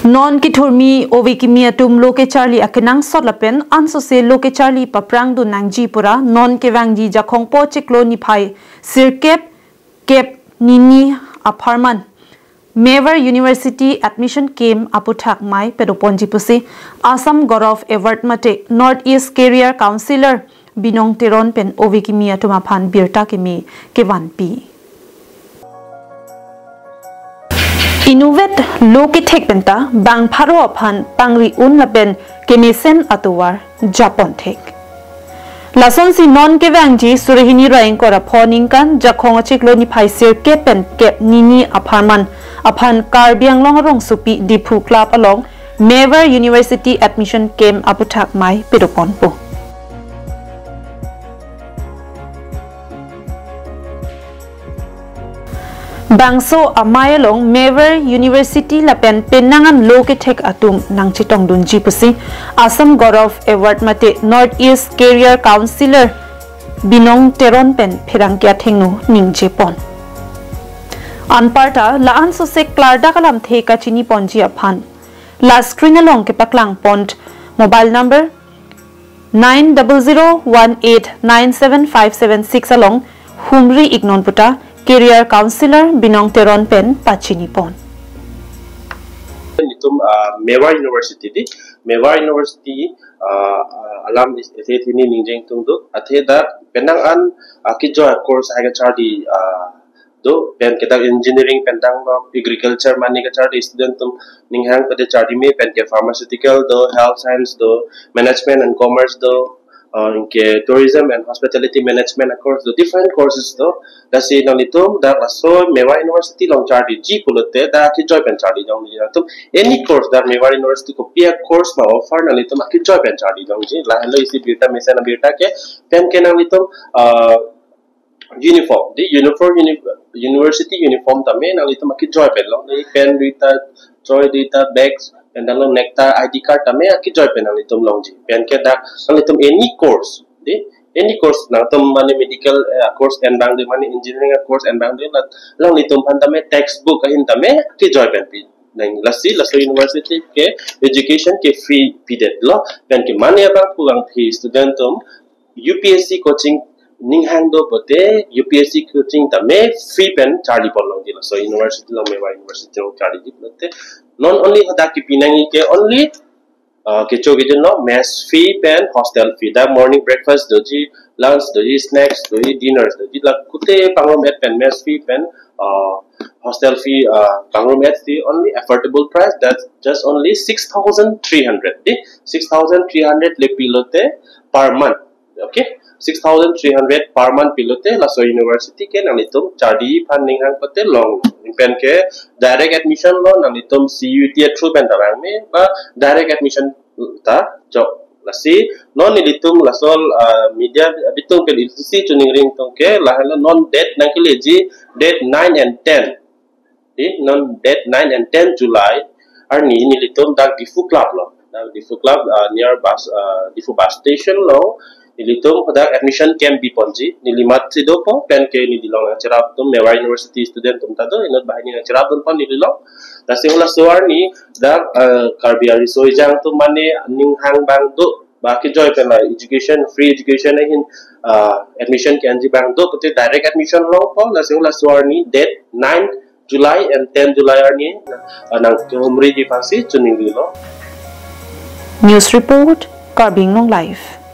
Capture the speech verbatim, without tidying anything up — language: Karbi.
Non kethurmi ove kimi atum lo kecharli akenangsot lapen ansose lo kecharli paprangdun nangji pura non kevangji Jakhong po chiklo niphai sirkep kep nini apharman Mewar University admission camp aputhak mei pedoponji pusi Assam Gaurav Award mate North East Career Counsellor Binong Teron pen ove kimi atum aphan birta kimi kevanpi. Inutvet lo kethek penta bang pharo aphan pangri un lapen kemesen atovar japon thek. Lasonsi non kevangji suri hini ra ingkoi ra pho ningkan Jakhong achiklo niphai sirkep pen kep nini apharman aphan Karbi Anglong arongsopi Diphu Club along Mewar University admission camp aputhak mei pedoponpo. Bangso amei along Mewar University lapen penang an lo kethek atum nangchetongdunji pusi Assam Gaurav Award mate North East Career Counsellor Binong Teron pen pherangke athengno ningjepon. Anparta la ansose klardak alamthe kachiniponji aphan la screen along kepaklangpon mobile number nine double zero one eight nine seven five seven six along humri iknon puta Career Counsellor Binong Teron pen pachinipon. Nelitum uh, Mewar University di, Mewar University uh, uh, alam is- athe thini ningjeng tungdu, athe dak penang an uh, kijoi course hai kacharli uh, do, pen ke dak engineering pen dang lo, agriculture mane kacharli student atum ninghang pade charli me, pen ke pharmaceutical do, health science do, management and commerce do, uh, ke tourism and hospitality management course do, different courses do. Lasi nanglitum dak laso Mewar University along charliji pulote dak kijoi pen charli jongji, nangtum any course dak Mewar University kopi a course ma offer, nanglitum kijoi pen charli jongji. Lahelo isi birta mesen abirta ke, pen ke nanglitum uh, uniform di, uniform uni- university uniform tame nanglitum kijoi pen long di, pen duita, choi duita, bags, pen dang lo necktie, I D card tame kijoi pen nanglitum longji. Pen ke dak nanglitum any course di, any course nangtum mane medical uh, course en bang di, mane engineering course en bang di, nanglitum aphan tame textbook ahin tame kijoi pen pi. Nang lasi laso university ke education ke free pidet lo, pen ke mane abang pulang phi student atum U P S C coaching ninghang do pote U P S C coaching tame free pen charli pon longji laso university along, Mewar University along charliji pulote. Non only hadak kipi nangji ke only uh, kecho kejun lo, mess fee pen hostel fee. Dak morning breakfast doji, lunch doji, snacks doji, dinners doji, la kute pangrum et pen mess fee pen uh, hostel fee uh, pangrum et fee, only affordable price, that's just only six thousand three hundred di, six thousand three hundred le pilote per month. Okay, six thousand three hundred per month pilote laso university ke nanglitum charli aphan ninghang pate long. Pen ke direct admission lo, nanglitum C U E T through pen ta vang me, ba direct admission ta chok. Lasi non nelitum laso uh, media abitung pen isi chuningri tung ke, lahelo non date nangkeleji, date nine and ten di, non date nine and ten July arni nelitum dak Diphu Club lo, dak Diphu Club uh, near bus uh, Diphu bus station lo, nelitum hadak admission camp biponji. Neli mat si dopo, pen ke neli long nangcherap atum, Mewar University student atum ta do, inut banghini nangcherapdunpon neli long. Lasi halaso arni dak uh, Karbi ariso ejang atum mane ninghang bang do, ba kijoi pen la education, free education ahin uh, admission ke-enji bang do pote direct admission longpo. Lasi halaso arni date nine July and ten July arni uh, nangkehumriji aphansi chuningrilo. News report, Karbi Anglong Live.